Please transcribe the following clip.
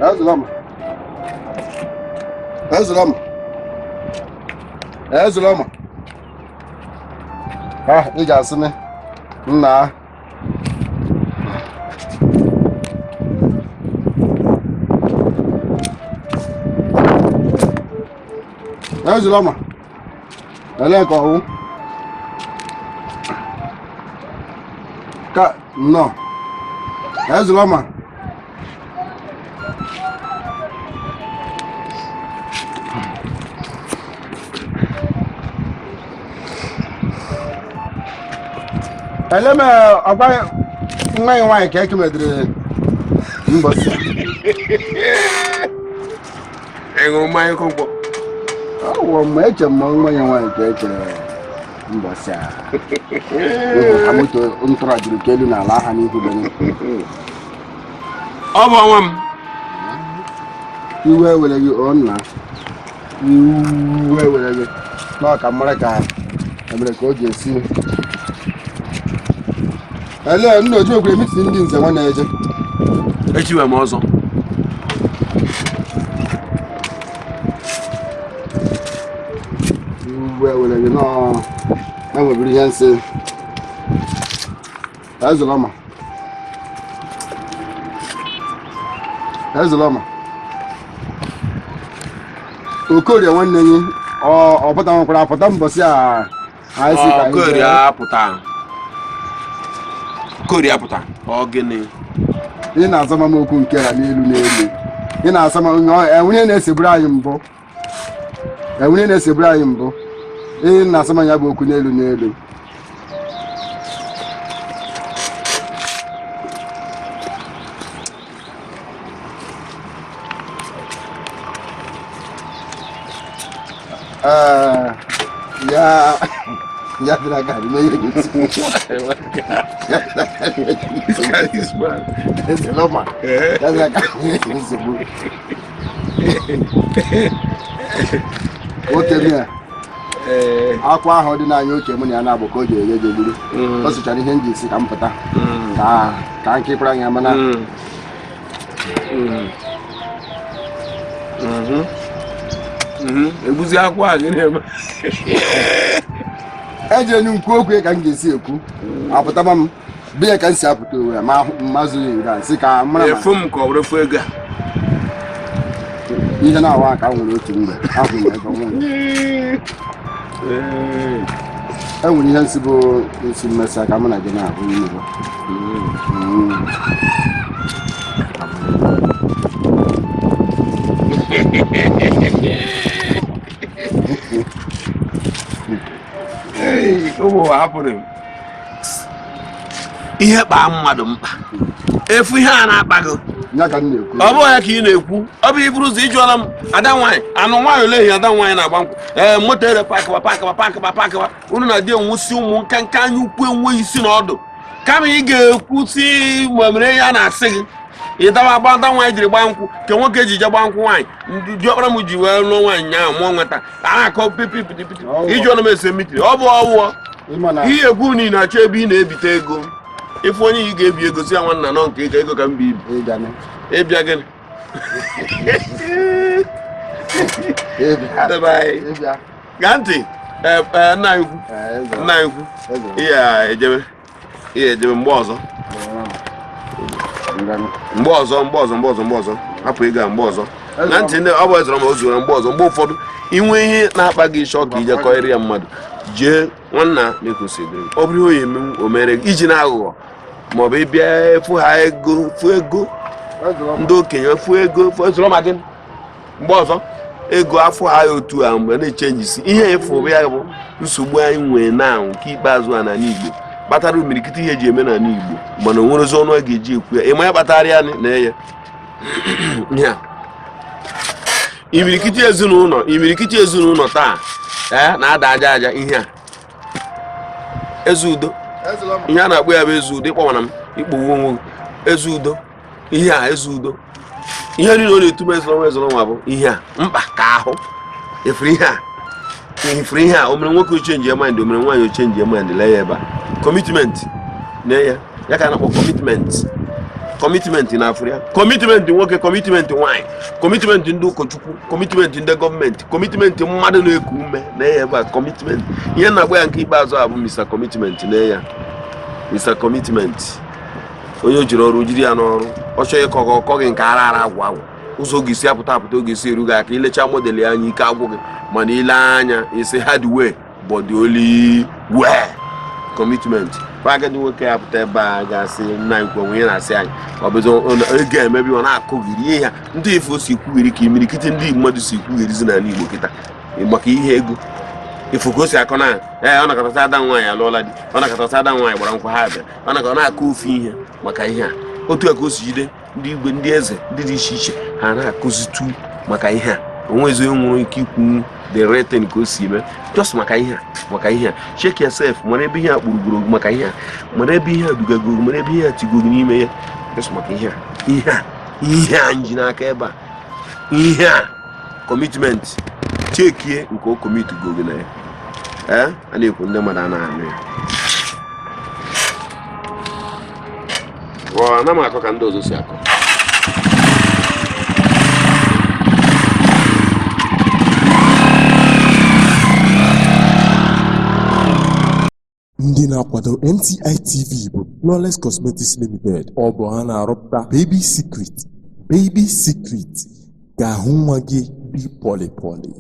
Ezulọma, Ezulọma, Ezulọma, ha ị ga-asị nna. Ezulọma, elee ka ọwụ ka nnọọ. Ezulọma, ele m ọgwa nwa ya nwaanyị ka ekemedere mbọsị. Ị ṅụrụ mmanya kọmkpọ? Awọ m eche m nwa ya nwaanyị ka ekere mbọsị a ka moto ntụrụ juru ka elu n'ala aha n'ihu benye. Ọ bụ ọnwa m. Iwe were gị o nna, iwe were gị na ọka mara ka emere ka o ji esi. Ele nna oji okwere meeting ndị nze nwa na-eje. Echiwe m ọzọ. Iwe were gị nọọ enwebiri ihe nsị. Ezulọma, Ezulọma, Okorie nwanne gị ọ pụta nwekwara apụta mbọsị a anyị si ka anyị Okorie jee. apụta. Okorie apụta. Ọ gịnị? Ị na-azama m okwu nke a n'elu n'elu. Ị na-azama onye enwere na-esegburu anyị mbụ, enwere na-esegburu anyị mbụ. Ị na-asama ya bụ okwu n'elu n'elu. Ee, ya ya bịara ka anyị mee ihe gị. Ya bịara ka anyị mee ihe gị. Ezulọma, ya bịara ka anyị mee ihe nsogbu. Nwoke m ya akwa ahụ dị n'anya oche mụ na ya na-agbụ ka o ji enye je gburu. O sochara ihe m ji si ka m pụta ka ka nkịkwara ya mana Egbuzi akwa a gị na-eme. Ejere m nkwu okwu ya ka m ga-esi ekwu apụtaba m be ya ka m si apụta onwe ya ma mazụghị nga sị ka m mara ma Efu m ka ọ bụrụ efu ego a. Ihe na-awa aka m nwere otu mgbe ahụ m ebe nwunye e nwere ihe nsị bụ nsị mmesịa ka mụ na gị na-ahụ mmiri. Ee, ụmụ ụwa hapụrụ m. Ihe kpaa mmadụ mkpa, efu ihe a na-akpa gị. Ya ka m na-ekwu. Ọ bụghị ya ka ị na-ekwu. Ọ bụ iburu ụzọ ịjụọla m ada nwaanyị anụ nwaanyị ole ihe ada nwaanyị na-agba nkwụ. Ee, moto ere pakịwa pakịwa pakịwa pakịwa unu na di enwusi ụmụ nka nka anya ukwu enweghị isi na ọdụ. Kama ị ga-ekwu si ma mere ihe a na-asị gị ịdawa agba ada nwaanyị jiri gbaa nkwụ ka nwoke ji je gbaa nkwụ nwaanyị ndị diọkpara m ji wee lụọ nwaanyị nyaahụ mụọ nweta a na-akọ pipi piti piti iji ọnụ m ese mitiri ọ bụ ọwụọ. Ịma na Ihe egwu niile na-achọ ebe ị na-ebite ego ịfụ onye ị ga-ebi ego si ya nwanna nọ nke ego ego ka m bi ibi. Ịbịa nị. Ịbịa gịnị? Ịbịa. Debe anyị. Ịbịa. Gaa ntị. Ee, ee, nna anyị ukwu. Ee, eze. Nna anyị ukwu. Eze. Ihe ejebe ihe ejebe mgbe ọzọ. Ngwanụ. Mgbe ọzọ, mgbe ọzọ, mgbe ọzọ, mgbe ọzọ, hapụ ego a mgbe ọzọ na ntị ndị ọ bụ ezọrọ ma o zuoro mgbe ọzọ. Mgbe ụfọdụ inwe ihe na-akpa gị ịchọ ka ije kọịrị ya mmadụ jee nwanna na-ekwesị dịrị ọ bụrụ ihe o emenwu o mere gị iji na-aghụghọ ma ọ bụ ịbịa efu ha ego fụ ego. Ezulọma. Ndị okenye fụ ego fụ ezọrọ ma gị mgbe ọzọ ego afọ ha ya otu a mgbe na-echenjisi ihe efu bụ ya bụ nsogbu anyị nwee na nke ikpeazụ a n'ala Igbo kpatara imirikiti ihe eji eme n'ala Igbo mana o nwere ozi ọnụ a ga-eji ekwu ya ịma ya kpatara ya na ya ihe a imirikiti ezinụlọ imirikiti ezinụlọ taa ee na-ada aja aja ihe a eze udo. Ezulọma. Ihe a na-akpọ ya bụ eze udo. Ịkpọwana m ikpogbu onwe gị eze udo ihe a eze udo ihe niile ọ na-etu m ezulọma ezulọma bụ ihe a mkpa ka ahụ efere ihe a efere ihe a o mere nwoke ochenji mind o mere nwaanyị ochenji mind. Lee ya ebe a, commitment na ya ya ka a na-akpọ commitment. Commitment na afrịa, commitment nwoke, commitment nwaanyị, commitment ndị ụkọchukwu, commitment ndị gọọmenti, commitment mmadụ na-eku ume na ya ebe a, commitment ihe na-agba ya. Nke ikpeazụ a bụ Mr. Commitment na ya, Mr. Commitment, onye o jiri ọrụ jiri ya n'ọrụ. Ọ chọghị ịkọ gị, ọkọ gị nke ara ara, agwụ agwụ ụzọ oge isi apụta apụta, oge isi erughị aka. Ilecha model ya anya, ike agwụ gị, mana ile anya isi hard way but the only way. Commitment. Agadi nwoke ya pụta ebe a ga-asị nna ikwu onwe ya na-asị anyị ọ bụzi ego emebi, ọ na-akụghiri ihe ya. Ndị ife o si kwugheri ka imirikiti ndị mmadụ si kwugherizi n'ala Igbo kịta maka ihe ego. Ifu ka o si akọ na ee, ọ nakọtasị ada nwaanyị alụọla di, ọ nakọtasị ada nwaanyị gbara nkwụ, ha bịa, ọ nakọ na-akọ ofu ihe maka ihe a. Otu a ka o si jide ndị igwe, ndị eze, ndị dị iche iche, ha na-akụzitu maka ihe a. Onwezi onye nwere ike ikwu the right thing ka o si eme just maka ihe a, maka ihe a. Check yourself, mara ebe ihe a kpụrụgburu, maka ihe a, mara ebe ihe a dugagoro, mara ebe ihe a tigoro n'ime ya, just maka ihe a, ihe a, ihe a nji n'aka ebe a, ihe a commitment. Chekie nke o commit gogo na ya. Ee, a na-ekwu, ndị mmadụ a na-anụ ya. Ọ ana m akọ ka ndị ọzọ si akọ. Ndị na-akwado NTI TV bụ Flawless Cosmetics Limited. Ọ bụ ha na-arụpụta Baby Secret. Baby Secret ga-ahụ nwa gị dị pọlị pọlị.